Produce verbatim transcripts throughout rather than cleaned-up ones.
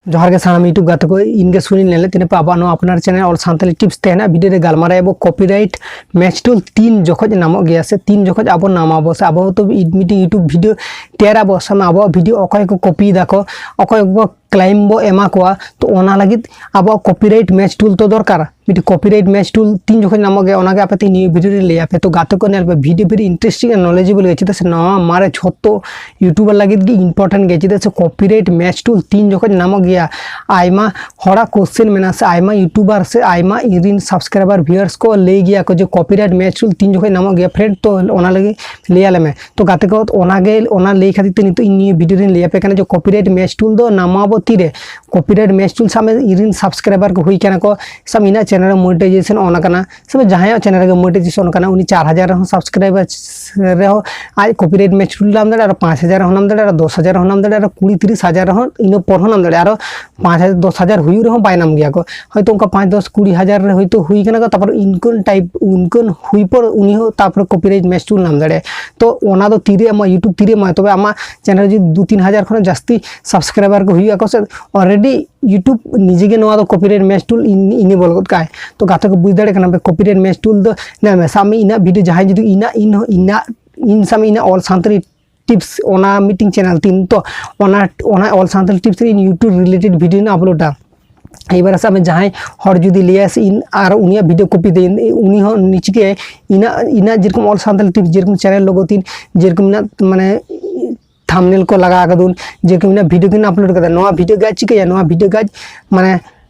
ᱡᱚᱦᱟᱨ ᱜᱮ ᱥᱟᱱᱟᱢ YouTube ᱜᱟᱛᱮ ᱠᱚ, ᱤᱧ ᱜᱮ ᱥᱩᱱᱤᱞ ᱞᱮᱱᱞᱮ ᱛᱤᱱᱟᱹᱜ ᱯᱮ ᱟᱵᱚᱣᱟᱜ ᱱᱚᱣᱟ ᱟᱯᱱᱟᱨ ᱪᱮᱱᱮᱞ ᱚᱞ ᱥᱟᱱᱛᱟᱲᱤ ᱴᱤᱯᱥ᱾ ᱛᱮᱦᱮᱧᱟᱜ ᱵᱷᱤᱰᱤᱭᱳ ᱨᱮ ᱜᱟᱞᱢᱟᱨᱟᱣ ᱟᱵᱚ ᱠᱚᱯᱤᱨᱟᱭᱤᱴ ᱢᱮᱪ ᱴᱩᱞ ᱛᱤᱱ ᱡᱚᱠᱷᱚᱡ ᱧᱟᱢᱚᱜ ᱜᱮᱭᱟ ᱥᱮ ᱛᱤᱱ ᱡᱚᱠᱷᱚᱡ ᱟᱵᱚ ᱱᱟᱢᱟᱵᱚ ᱥᱮ ᱟᱵᱚ ᱛᱚ ᱢᱤᱫᱴᱤᱡ YouTube ᱵᱷᱤᱰᱤᱭᱳ ᱛᱮᱭᱟᱨ ᱟᱵᱚ ᱥᱟᱢ ᱟᱵᱚᱣᱟᱜ ᱵᱷᱤᱰᱤᱭᱳ ᱚᱠᱚᱭ ᱠᱚ ᱠᱚᱯᱤᱭ ᱫᱟᱠᱚ, ᱚᱠᱚᱭ ᱠᱚ ᱠᱞᱮᱢ ᱵᱚ ᱮᱢᱟ ᱠᱚᱣᱟ, ᱛᱚ ᱚᱱᱟ ᱞᱟᱹᱜᱤᱫ ᱟᱵᱚᱣᱟᱜ ᱠᱚᱯᱤᱨᱟᱭᱤᱴ ᱢᱮᱪ ᱴᱩᱞ ᱛᱚ ᱫᱚᱨᱠᱟᱨ᱾ ᱢᱤᱫᱴᱤᱡ ᱠᱚᱯᱤᱨᱟᱭᱤᱴ ᱢᱮᱪ ᱴᱩᱞ ᱛᱤᱱ ᱡᱚᱠᱷᱚᱡ ᱧᱟᱢᱚᱜ ᱜᱮᱭᱟ ᱚᱱᱟᱜᱮ ᱟᱯᱮ ᱛᱮ ᱱᱤᱭᱟᱹ ᱵᱷᱤᱰᱤᱭᱳ ᱨᱮ ᱞᱟᱹᱭ ᱟᱯᱮ᱾ ᱛᱚ ᱜᱟᱛᱮ ᱠᱚ ᱧᱮᱞ ᱯᱮ, ᱵᱷᱤᱰᱤᱭᱳ ᱵᱷᱮᱨᱤ ᱤᱱᱴᱟᱨᱮᱥᱴᱤᱝ ᱟᱨ ᱱᱚᱞᱮᱡᱮᱵᱚᱞ ᱜᱮᱭᱟ, ᱪᱮᱫᱟᱜ ᱥᱮ ᱱᱚᱣᱟ ᱢᱟᱨᱮ ᱡᱷᱚᱛᱚ YouTuber ᱞᱟᱹᱜᱤᱫ ᱜᱮ ᱤᱢᱯᱚᱨᱴᱮᱱᱴ ᱜᱮᱭᱟ᱾ ᱪᱮᱫᱟᱜ ᱥᱮ ᱠᱚᱯᱤᱨᱟᱭᱤᱴ ᱢᱮᱪ ᱴᱩᱞ ᱛᱤᱱ ᱡᱚᱠᱷᱚᱡ ᱧᱟᱢᱚᱜ ᱜᱮᱭᱟ, ᱟᱭᱢᱟ ᱦᱚᱲᱟᱜ ᱠᱚᱥᱪᱮᱱ ᱢᱮᱱᱟᱜᱼᱟ ᱥᱮ ᱟᱭᱢᱟ YouTuber ᱥᱮ ᱟᱭᱢᱟ ᱤᱧ ᱨᱮᱱ ᱥᱟᱵᱥᱠᱨᱟᱭᱵᱟᱨ ᱵᱷᱤᱭᱩᱣᱟᱨᱥ ᱠᱚ ᱞᱟᱹᱭ ᱜᱮᱭᱟ ᱠᱚ ᱡᱮ ᱠᱚᱯᱤᱨᱟᱭᱤᱴ ᱢᱮᱪ ᱴᱩᱞ ᱛᱤᱱ ᱡᱚᱠᱷᱚᱡ ᱧᱟᱢᱚᱜ ᱜᱮᱭᱟ ᱯᱷᱨᱮᱱᱰ, ᱛᱚ ᱚᱱᱟ ᱞᱟᱹᱜᱤᱫ ᱞᱟᱹᱭ ᱟᱞᱮ ᱢᱮ᱾ ᱛᱚ ᱜᱟᱛᱮ ᱠᱚ, ᱚᱱᱟᱜᱮ ᱚᱱᱟ ᱞᱟᱹᱭ ᱠᱷᱟᱹᱛᱤᱨ ᱛᱮ ᱱᱤᱛᱚᱜ ᱤᱧ ᱱᱤᱭᱟᱹ ᱵᱷᱤᱰᱤᱭᱳ ᱨᱮᱧ ᱞᱟᱹᱭ ᱟᱯᱮ ᱠᱟᱱᱟ ᱡᱮ ᱠᱚᱯᱤᱨᱟᱭᱤᱴ ᱢᱮᱪ ᱴᱩᱞ ᱫᱚ ᱱᱟᱢᱟᱵᱚ ᱛᱤᱨᱮ? ᱠᱚᱯᱤᱨᱟᱭᱤᱴ ᱢᱮᱪ ᱴᱩᱞ ᱥᱟᱵ ᱢᱮ ᱤᱧ ᱨᱮᱱ ᱥᱟᱵᱥᱠᱨᱟᱭᱵᱟᱨ ᱠᱚ ᱦᱩᱭ ᱠᱟᱱᱟ ᱠᱚ, ᱥᱟᱵ ᱢᱮ ᱤᱧᱟᱹᱜ ᱪᱮᱱᱮᱞ ᱨᱮ ᱢᱚᱱᱤᱴᱟᱭᱡᱮᱥᱚᱱ ᱚᱱ ᱟᱠᱟᱱᱟ, ᱥᱟᱵ ᱢᱮ ᱡᱟᱦᱟᱸᱭᱟᱜ ᱪᱮᱱᱮᱞ ᱨᱮᱜᱮ ᱢᱚᱱᱤᱴᱟᱭᱡᱮᱥᱚᱱ ᱚᱱ ᱟᱠᱟᱱᱟ, ᱩᱱᱤ ᱪᱟᱨ ᱦᱟᱡᱟᱨ ᱨᱮᱦᱚᱸ ᱥᱟᱵᱥᱠᱨᱟᱭᱵᱟᱨ ᱨᱮᱦᱚᱸ ᱟᱡ ᱠᱚᱯᱤᱨᱟᱭᱤᱴ ᱢᱮᱪ ᱴᱩᱞ ᱧᱟᱢ ᱫᱟᱲᱮᱭᱟᱜᱼᱟ, ᱟᱨ ᱯᱟᱸᱪ ᱦᱟᱡᱟᱨ ᱨᱮᱦᱚᱸ ᱧᱟᱢ ᱫᱟᱲᱮᱭᱟᱜᱼᱟ, ᱟᱨ ᱫᱚᱥ ᱦᱟᱡᱟᱨ ᱨᱮᱦᱚᱸ ᱧᱟᱢ ᱫᱟᱲᱮᱭᱟᱜᱼᱟ, ᱟᱨ ᱠᱩᱲᱤ ᱛᱤᱨᱤᱥ ᱦᱟᱡᱟᱨ ᱨᱮᱦᱚᱸ ᱤᱱᱟᱹ ᱯᱚᱨ ᱦᱚᱸ ᱧᱟᱢ ᱫᱟᱲᱮᱭᱟᱜᱼᱟ, ᱟᱨᱚ ᱯᱟᱸᱪ ᱦᱟᱡᱟᱨ ᱫᱚᱥ ᱦᱟᱡᱟᱨ ᱦᱩᱭᱩᱜ ᱨᱮᱦᱚᱸ ᱵᱟᱭ ᱧᱟᱢ ᱜᱮᱭᱟ ᱠᱚ᱾ ᱦᱚᱭᱛᱳ ᱚᱱᱠᱟ ᱯᱟᱸᱪ ᱫᱚᱥ ᱠᱩᱲᱤ ᱦᱟᱡᱟᱨ ᱨᱮ ᱦᱚᱭᱛᱳ ᱦᱩᱭ ᱠᱟᱱᱟ ᱠᱚ, ᱛᱟᱨᱯᱚᱨ ᱤᱱᱠᱟᱹᱱ ᱴᱟᱭᱤᱯ ᱩᱱᱠᱟᱹᱱ ᱦᱩᱭ ᱯᱚᱨ ᱩᱱᱤ ᱦᱚᱸ ᱛᱟᱨᱯᱚᱨᱮ ᱠᱚᱯᱤᱨᱟᱭᱤᱴ ᱢᱮᱪ ᱴᱩᱞ ᱧᱟᱢ ᱫᱟᱲᱮᱭᱟᱜᱼᱟ᱾ ᱛᱚ ᱚᱱᱟ ᱫᱚ ᱛᱤᱨᱮ ᱮᱢᱚᱜᱼᱟ, YouTube ᱛᱤᱨᱮ ᱮᱢᱚᱜᱼᱟ? ᱛᱚᱵᱮ ᱟᱢᱟᱜ ᱪᱮᱱᱮᱞ ᱨᱮ ᱡᱩᱫᱤ ᱫᱩ ᱛᱤᱱ ᱦᱟᱡᱟᱨ ᱠᱷᱚᱱᱟᱜ ᱡᱟᱹᱥᱛᱤ ᱥᱟᱵᱥᱠᱨᱟᱭᱵᱟᱨ ᱠᱚ ᱦᱩᱭᱩᱜᱼᱟ ᱠᱚ ᱥᱮ, ᱚᱞᱨᱮᱰᱤ YouTube ᱱᱤᱡᱮ ᱜᱮ ᱱᱚᱣᱟ ᱫᱚ ᱠᱚᱯᱤᱨᱟᱭᱤᱴ ᱢᱮᱪ ᱴᱩᱞ ᱤᱱᱮᱵᱚᱞ ᱜᱚᱫ ᱠᱟᱜᱼᱟᱭ᱾ ᱛᱚ ᱜᱟᱛᱮ ᱠᱚ ᱵᱩᱡᱽ ᱫᱟᱲᱮᱭᱟᱜ ᱠᱟᱱᱟ ᱯᱮ, ᱠᱚᱯᱤᱨᱟᱭᱤᱴ ᱢᱮᱪ ᱴᱩᱞ ᱫᱚ ᱧᱮᱞ ᱢᱮ, ᱥᱟᱵ ᱢᱮ ᱤᱧᱟᱹᱜ ᱵᱷᱤᱰᱤᱭᱳ ᱡᱟᱦᱟᱸᱭ ᱡᱩᱫᱤ ᱤᱧᱟᱹᱜ ᱤᱧ ᱦᱚᱸ ᱤᱧᱟᱹᱜ ᱤᱧ ᱥᱟᱵ ᱢᱮ ᱤᱧᱟᱹᱜ ᱚᱞ ᱥᱟᱱᱛᱟᱲᱤ ᱴᱤᱯᱥ ᱚᱱᱟ ᱢᱤᱫᱴᱤᱝ ᱪᱮᱱᱮᱞ ᱛᱤᱧ, ᱛᱚ ᱚᱱᱟ ᱚᱱᱟ ᱚᱞ ᱥᱟᱱᱛᱟᱲᱤ ᱴᱤᱯᱥ ᱨᱮ ᱤᱧ YouTube ᱨᱤᱞᱮᱴᱮᱰ ᱵᱷᱤᱰᱤᱭᱳᱧ ᱟᱯᱞᱳᱰᱟ᱾ ᱮᱵᱟᱨ ᱥᱟᱵ ᱢᱮ ᱡᱟᱦᱟᱸᱭ ᱦᱚᱲ ᱡᱩᱫᱤ ᱞᱟᱹᱭᱟᱭ ᱥᱮ ᱤᱧ ᱟᱨ ᱩᱱᱤᱭᱟᱜ ᱵᱷᱤᱰᱤᱭᱳ ᱠᱚᱯᱤ ᱫᱟᱹᱧ, ᱩᱱᱤ ᱦᱚᱸ ᱪᱤᱠᱟᱹᱭᱟᱭ? ᱤᱧᱟᱹᱜ ᱤᱧᱟᱹᱜ ᱡᱮᱨᱚᱠᱚᱢ ᱚᱞ ᱥᱟᱱᱛᱟᱲᱤ ᱴᱤᱯᱥ ᱡᱮᱨᱚᱠᱚᱢ ᱪᱮᱱᱮᱞ ᱞᱳᱜᱳ ᱛᱤᱧ ᱡᱮᱨᱚᱠᱚᱢ ᱤᱧᱟᱹᱜ ᱢᱟᱱᱮ ᱛᱷᱟᱢᱵᱽᱱᱮᱞ ᱠᱚ ᱞᱟᱜᱟᱣ ᱟᱠᱟᱫᱩᱱ, ᱡᱮᱨᱚᱠᱚᱢ ᱤᱧᱟᱹᱜ ᱵᱷᱤᱰᱤᱭᱳ ᱠᱤᱱ ᱟᱯᱞᱳᱰ ᱠᱟᱫᱟ, ᱱᱚᱣᱟ ᱵᱷᱤᱰᱤᱭᱳ ᱜᱮ ᱟᱡ ᱪᱤᱠᱟᱹᱭᱟ? ᱱᱚᱣᱟ ᱵᱷᱤᱰᱤᱭᱳ ᱜᱮ ᱟᱡ ᱢᱟᱱᱮ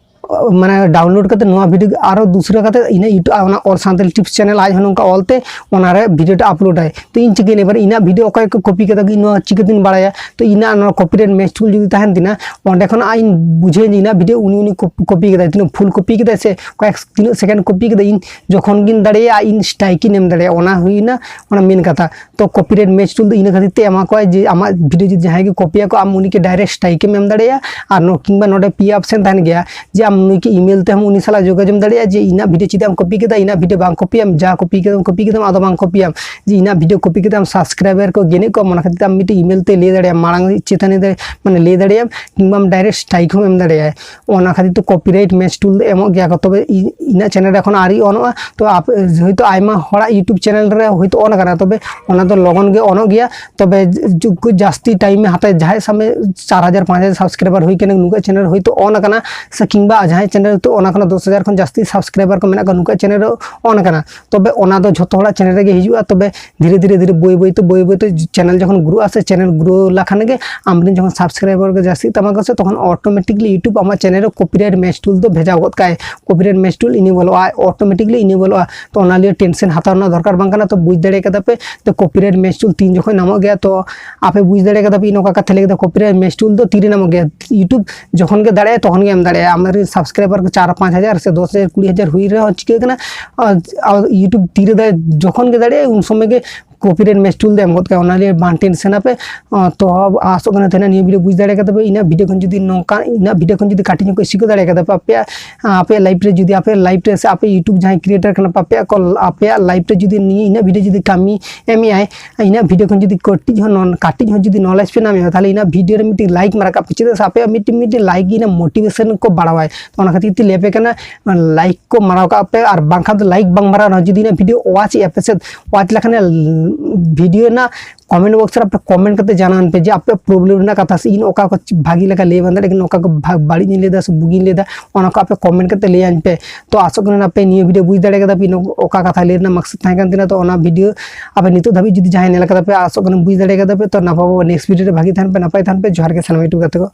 ᱢᱟᱱᱮ ᱰᱟᱣᱩᱱᱞᱳᱰ ᱠᱟᱛᱮ ᱱᱚᱣᱟ ᱵᱷᱤᱰᱤᱭᱳ ᱟᱨᱚ ᱫᱩᱥᱨᱟ ᱠᱟᱛᱮ ᱤᱧᱟᱹᱜ YouTube ᱚᱱᱟ ᱚᱞ ᱥᱟᱱᱛᱟᱲᱤ ᱴᱤᱯᱥ ᱪᱮᱱᱮᱞ ᱟᱡ ᱦᱚᱸ ᱱᱚᱝᱠᱟ ᱚᱞᱛᱮ ᱚᱱᱟᱨᱮ ᱵᱷᱤᱰᱤᱭᱳ ᱴᱟ ᱟᱯᱞᱳᱰᱟᱭ᱾ ᱛᱚ ᱤᱧ ᱪᱤᱠᱟᱹᱭᱟ ᱮᱵᱟᱨ? ᱤᱧᱟᱹᱜ ᱵᱷᱤᱰᱤᱭᱳ ᱚᱠᱚᱭ ᱠᱚ ᱠᱚᱯᱤ ᱠᱟᱫᱟ ᱤᱧ ᱱᱚᱣᱟ ᱪᱤᱠᱟᱹᱛᱤᱧ ᱵᱟᱲᱟᱭᱟ? ᱛᱚ ᱤᱧᱟᱹᱜ ᱱᱚᱣᱟ ᱠᱚᱯᱤᱨᱟᱭᱤᱴ ᱢᱮᱪ ᱴᱩᱞ ᱡᱩᱫᱤ ᱛᱟᱦᱮᱱ ᱛᱤᱧᱟ, ᱚᱸᱰᱮ ᱠᱷᱚᱱ ᱤᱧ ᱵᱩᱡᱷᱟᱹᱣ ᱤᱧ ᱤᱧᱟᱹᱜ ᱵᱷᱤᱰᱤᱭᱳ ᱩᱱᱤ ᱩᱱᱤ ᱠᱚᱯᱤ ᱠᱟᱫᱟᱭ, ᱛᱤᱱᱟᱹᱜ ᱯᱷᱩᱞ ᱠᱚᱯᱤ ᱠᱟᱫᱟᱭ ᱥᱮ ᱠᱚᱭᱮᱠ ᱛᱤᱱᱟᱹᱜ ᱥᱮᱠᱮᱱᱰ ᱠᱚᱯᱤ ᱠᱟᱫᱟᱭ, ᱤᱧ ᱡᱚᱠᱷᱚᱱ ᱜᱤᱧ ᱫᱟᱲᱮᱭᱟᱜᱼᱟ ᱤᱧ ᱥᱴᱨᱟᱭᱤᱠ ᱤᱧ ᱮᱢ ᱫᱟᱲᱮᱭᱟᱜᱼᱟ᱾ ᱚᱱᱟ ᱦᱩᱭᱱᱟ ᱚᱱᱟ ᱢᱮᱱ ᱠᱟᱛᱷᱟ᱾ ᱛᱚ ᱠᱚᱯᱤᱨᱟᱭᱤᱴ ᱢᱮᱪ ᱴᱩᱞ ᱫᱚ ᱤᱱᱟᱹ ᱠᱷᱟᱹᱛᱤᱨ ᱛᱮ ᱮᱢᱟ ᱠᱚᱣᱟᱭ ᱡᱮ ᱟᱢᱟᱜ ᱵᱷᱤᱰᱤᱭᱳ ᱡᱩᱫᱤ ᱡᱟᱦᱟᱸᱭ ᱜᱮ ᱠᱚᱯᱤᱭᱟᱠᱚ ᱟᱢ ᱩᱱᱤ ᱜᱮ ᱰᱟᱭᱨᱮᱠᱴ ᱥᱴᱨᱟᱭᱤᱠ ᱮᱢ ᱮᱢ ᱫᱟᱲᱮᱭᱟᱜᱼᱟ᱾ ᱟᱨ ᱱᱚ- ᱠᱤᱝᱵᱟ ᱱᱚᱰᱮ ᱯᱮᱭᱟ ᱚᱯᱥᱮᱱ ᱛᱟᱦᱮᱱ ᱜᱮᱭᱟ ᱡᱮ ᱟᱢ ᱱᱩᱭ ᱠᱤ email ᱛᱮᱦᱚᱸ ᱩᱱᱤ ᱥᱟᱞᱟᱜ ᱡᱳᱜᱟᱡᱳᱜᱽ ᱫᱟᱲᱮᱭᱟᱜᱼᱟ ᱡᱮ ᱤᱧᱟᱹᱜ video ᱪᱮᱫᱟᱜ ᱮᱢ copy ᱠᱮᱫᱟ, ᱤᱧᱟᱹᱜ video ᱵᱟᱝ copy ᱟᱢ, ᱡᱟ copy ᱠᱮᱫᱟᱢ copy ᱠᱮᱫᱟᱢ, ᱟᱫᱚ ᱵᱟᱝ copy ᱟᱢ, ᱡᱮ ᱤᱧᱟᱹᱜ video copy ᱠᱮᱫᱟᱢ subscriber ᱠᱚ ᱜᱮᱱᱮᱫ ᱠᱚᱣᱟ, ᱚᱱᱟ ᱠᱷᱟᱹᱛᱤᱨ ᱛᱮ ᱟᱢ ᱢᱤᱫᱴᱮᱡ email ᱛᱮ ᱞᱟᱹᱭ ᱫᱟᱲᱮᱭᱟᱜᱼᱟ, ᱢᱟᱲᱟᱝ ᱪᱮᱛᱟᱱ ᱨᱮ ᱢᱟᱱᱮ ᱞᱟᱹᱭ ᱫᱟᱲᱮᱭᱟᱜᱼᱟᱢ, ᱠᱤᱝᱵᱟ ᱟᱢ direct strike ᱦᱚᱸᱢ ᱮᱢ ᱫᱟᱲᱮᱭᱟᱜᱼᱟ᱾ ᱚᱱᱟ ᱠᱷᱟᱹᱛᱤᱨ ᱛᱮ copyright match tool ᱫᱚ ᱮᱢᱚᱜ ᱜᱮᱭᱟ ᱠᱚ᱾ ᱛᱚᱵᱮ ᱤ- ᱤᱧᱟᱹᱜ channel ᱨᱮ ᱮᱠᱷᱚᱱ ᱟᱹᱣᱨᱤ ᱚᱱᱚᱜᱼᱟ, ᱛᱚ ᱟᱯᱮ ᱦᱚᱭᱛᱳ ᱟᱭᱢᱟ ᱦᱚᱲᱟᱜ YouTube channel ᱨᱮ ᱦᱚᱭᱛᱳ on ᱟᱠᱟᱱᱟ, ᱛᱚᱵᱮ ᱚᱱᱟ ᱫᱚ ᱞᱚᱜᱚᱱ ᱜᱮ ᱚᱱᱚᱜ ᱜᱮᱭᱟ᱾ ᱛᱚᱵᱮ ᱡᱩ- ᱡᱟᱹᱥᱛᱤ time ᱮ ᱦᱟᱛᱟᱣᱟ, ᱡᱟᱦᱟᱸᱭ ᱥᱟᱵ ᱢᱮ ᱪᱟᱨ ᱦᱟᱡᱟᱨ ᱯᱟᱸᱪ ᱦᱟᱡᱟᱨ subscriber ᱦᱩᱭ ᱠᱟᱱᱟ, ᱱᱩᱠᱩᱣᱟᱜ channel ᱦᱚᱭᱛᱳ on ᱟᱠᱟᱱᱟ, ᱥᱮ ᱠᱤᱝᱵᱟ ᱡᱟᱦᱟᱸᱭ channel ᱦᱚᱭᱛᱳ on ᱟᱠᱟᱱᱟ, ᱫᱚᱥ ᱦᱟᱡᱟᱨ ᱠᱷᱚᱱ ᱡᱟᱹᱥᱛᱤ subscriber ᱠᱚ ᱢᱮᱱᱟᱜ ᱠᱚᱣᱟ, ᱱᱩᱠᱩᱣᱟᱜ channel on ᱟᱠᱟᱱᱟ, ᱛᱚᱵᱮ ᱚᱱᱟ ᱫᱚ ᱡᱷᱚᱛᱚ ᱦᱚᱲᱟᱜ channel ᱨᱮᱜᱮ ᱦᱤᱡᱩᱜᱼᱟ᱾ ᱛᱚᱵᱮ ᱫᱷᱤᱨᱮ ᱫᱷᱤᱨᱮ ᱫᱷᱤᱨᱮ ᱵᱟᱹᱭ ᱵᱟᱹᱭ ᱛᱮ ᱵᱟᱹᱭ ᱵᱟᱹᱭ ᱛᱮ channel ᱡᱚᱠᱷᱚᱱ ᱜᱨᱳᱜᱼᱟ, ᱥᱮ channel ᱜᱨᱳ ᱞᱮᱠᱷᱟᱱ ᱜᱮ ᱟᱢᱨᱮᱱ ᱡᱚᱠᱷᱚᱱ subscriber ᱠᱚ ᱡᱟᱹᱥᱛᱤᱜ ᱛᱟᱢᱟ ᱠᱚ ᱥᱮ, ᱛᱚᱠᱷᱚᱱ automatically YouTube ᱟᱢᱟᱜ channel ᱨᱮ copyright match tool ᱫᱚ ᱵᱷᱮᱡᱟ ᱜᱚᱫ ᱠᱟᱜᱼᱟᱭ, copyright match tool enable ᱚᱜᱼᱟ, automatically enable ᱚᱜᱼᱟ᱾ ᱛᱚ ᱚᱱᱟ ᱞᱟᱹᱜᱤᱫ tension ᱦᱟᱛᱟᱣ ᱨᱮᱱᱟᱜ ᱫᱚᱨᱠᱟᱨ ᱵᱟᱝ ᱠᱟᱱᱟ᱾ ᱛᱚ ᱵᱩᱡᱽ ᱫᱟᱲᱮ ᱠᱟᱫᱟ ᱯᱮ, ᱛᱚ copyright match tool ᱛᱤᱱ ᱡᱚᱠᱷᱚᱱ ᱧᱟᱢᱚᱜ ᱜᱮᱭᱟ, ᱛᱚ ᱟᱯᱮ ᱵᱩᱡᱽ ᱫᱟᱲᱮ ᱠᱟᱫᱟ ᱯᱮ ᱤᱧ ᱚᱠᱟ ᱠᱟᱛᱷᱟ ᱞᱟᱹᱭ ᱠᱮᱫᱟ, copyright match tool ᱫᱚ ᱛᱤᱨᱮ ᱧᱟᱢᱚᱜ ᱜᱮᱭᱟ? YouTube ᱡᱚᱠᱷᱚᱱ ᱜᱮ ᱫᱟᱲᱮᱭᱟᱜᱼᱟ ᱛᱚᱠᱷᱚᱱ ᱜᱮ ᱮᱢ ᱫᱟᱲᱮᱭᱟᱜᱼᱟ᱾ ᱟᱢᱨᱮᱱ subscriber ᱠᱚ ᱪᱟᱨ ᱯᱟᱸᱪ ᱦᱟᱡᱟᱨ ᱥᱮ ᱫᱚᱥ ᱦᱟᱡᱟᱨ ᱠᱩᱲᱤ ᱦᱟᱡᱟᱨ ᱦᱩᱭ ᱨᱮᱦᱚᱸ ᱪᱤᱠᱟᱹ ᱠᱟᱱᱟ, ᱟᱨ, ᱟᱨ YouTube ᱛᱤᱨᱮ ᱫᱟᱲᱮ-, ᱡᱚᱠᱷᱚᱱ ᱜᱮ ᱫᱟᱲᱮᱭᱟᱜᱼᱟ ᱩᱱ ᱥᱚᱢᱚᱭ ᱜᱮ copyright match tool ᱫᱚ ᱮᱢ ᱜᱚᱫ ᱠᱟᱜᱼᱟ᱾ ᱚᱱᱟ ᱞᱟᱹᱜᱤᱫ ᱵᱟᱝ tension ᱟᱯᱮ᱾ ᱟᱨ, ᱛᱚ ᱟᱥᱚᱜ ᱠᱟᱱᱟ ᱛᱟᱦᱮᱱᱟ ᱱᱤᱭᱟᱹ video ᱵᱩᱡᱽ ᱫᱟᱲᱮ ᱠᱟᱫᱟ ᱯᱮ᱾ ᱤᱧᱟᱹᱜ video ᱠᱷᱚᱱ ᱡᱩᱫᱤ ᱱᱚᱝᱠᱟ, ᱤᱧᱟᱹᱜ video ᱠᱷᱚᱱ ᱡᱩᱫᱤ ᱠᱟᱹᱴᱤᱡ ᱧᱚᱜ ᱠᱚ ᱥᱤᱠᱷᱟᱹᱣ ᱫᱟᱲᱮ ᱠᱟᱫᱟ ᱯᱮ, ᱟᱯᱮᱭᱟᱜ, ᱟᱯᱮᱭᱟᱜ life ᱨᱮ ᱡᱩᱫᱤ ᱟᱯᱮ life ᱨᱮ ᱥᱮ ᱟᱯᱮ YouTube ᱡᱟᱦᱟᱸᱭ creator ᱠᱟᱱᱟ ᱯᱮ, ᱟᱯᱮᱭᱟᱜ ᱠᱚ, ᱟᱯᱮᱭᱟᱜ life ᱨᱮ ᱡᱩᱫᱤ ᱱᱤᱭᱟᱹ ᱤᱧᱟᱹᱜ video ᱡᱩᱫᱤ ᱠᱟᱹᱢᱤ ᱮᱢᱮᱜᱼᱟᱭ, ᱤᱧᱟᱹᱜ video ᱠᱷᱚᱱ ᱡᱩᱫᱤ ᱠᱟᱹᱴᱤᱡ ᱦᱚᱸ ᱱᱚᱱ-, ᱠᱟᱹᱴᱤᱡ ᱦᱚᱸ ᱡᱩᱫᱤ knowledge ᱯᱮ ᱧᱟᱢᱮᱜᱼᱟ, ᱛᱟᱦᱚᱞᱮ ᱤᱧᱟᱹᱜ video ᱨᱮ ᱢᱤᱫᱴᱤᱡ like ᱢᱟᱨᱟ ᱠᱟᱜ ᱯᱮ᱾ ᱪᱮᱫᱟᱜ ᱥᱮ ᱟᱯᱮᱭᱟᱜ ᱢᱤᱫᱴᱤᱡ, ᱢᱤᱫᱴᱤᱡ like ᱜᱮ ᱤᱧᱟᱹᱜ motivation ᱠᱚ ᱵᱟᱲᱟᱣᱟᱭ᱾ ᱛᱚ ᱚᱱᱟ ᱠᱷᱟᱹᱛᱤᱨ ᱛᱮ ᱞᱟᱹᱭ ᱟᱯᱮ ᱠᱟᱱᱟ, like ᱠᱚ ᱢᱟᱨᱟᱣ ᱠᱟᱜ ᱯᱮ, ᱟᱨ ᱵᱟᱝᱠᱷᱟᱱ ᱫᱚ like ᱵᱟᱝ ᱢᱟᱨᱟᱣ ᱨᱮᱦᱚᱸ ᱡᱩᱫᱤ ᱤᱧᱟᱹᱜ video watch ᱮᱜᱼᱟ ᱯᱮ ᱥᱮ, watch ᱞᱮᱠᱷᱟᱱ video ᱨᱮᱱᱟᱜ comment box ᱨᱮ ᱟᱯᱮ comment ᱠᱟᱛᱮ ᱡᱟᱱᱟᱣ ᱯᱮ ᱡᱮ ᱟᱯᱮ problem ᱨᱮᱱᱟᱜ ᱠᱟᱛᱷᱟ ᱥᱮ ᱤᱧ ᱚᱠᱟ ᱠᱚ ᱵᱷᱟᱹᱜᱤ ᱞᱮᱠᱟ ᱞᱟᱹᱭ ᱵᱟᱝ ᱫᱟᱲᱮᱭᱟᱜ ᱠᱟᱱᱟ, ᱚᱠᱟ ᱠᱚ ᱵᱷᱟ-, ᱵᱟᱹᱲᱤᱡ ᱤᱧ ᱞᱟᱹᱭ ᱫᱟ ᱥᱮ ᱵᱩᱜᱤᱧ ᱞᱟᱹᱭ ᱫᱟ, ᱚᱱᱟ ᱠᱚ ᱟᱯᱮ comment ᱠᱟᱛᱮ ᱞᱟᱹᱭᱟᱹᱧ ᱯᱮ᱾ ᱛᱚ ᱟᱥᱚᱜ ᱠᱟᱱᱟ ᱟᱯᱮ ᱱᱤᱭᱟᱹ video ᱵᱩᱡᱽ ᱫᱟᱲᱮ ᱠᱟᱫᱟ ᱯᱮ, ᱤᱧ ᱚᱠᱟ ᱠᱟᱛᱷᱟ ᱞᱟᱹᱭ ᱨᱮᱱᱟᱜ ᱢᱟᱠᱥᱚᱫ ᱛᱟᱦᱮᱸ ᱠᱟᱱ ᱛᱤᱧᱟ᱾ ᱛᱚ ᱚᱱᱟ video ᱟᱯᱮ ᱱᱤᱛᱚᱜ ᱫᱷᱟᱹᱵᱤᱡ ᱡᱩᱫᱤ ᱡᱟᱦᱟᱸᱭ ᱧᱮᱞ ᱠᱟᱫᱟ ᱯᱮ, ᱟᱥᱚᱜ ᱠᱟᱱᱟ ᱵᱩᱡᱽ ᱫᱟᱲᱮ ᱠᱟᱫᱟ ᱯᱮ᱾ ᱛᱚ ᱱᱟᱯᱟᱭ ᱵᱟᱵᱟ next video ᱨᱮ ᱵᱷᱟᱹᱜᱤ ᱛᱟᱦᱮᱱ ᱯᱮ, ᱱᱟᱯᱟᱭ ᱛᱟᱦᱮᱱ ᱯᱮ᱾ ᱡᱚᱦᱟᱨ ᱜᱮ ᱥᱟᱱᱟᱢ YouTube ᱜᱟᱛᱮ ᱠᱚ᱾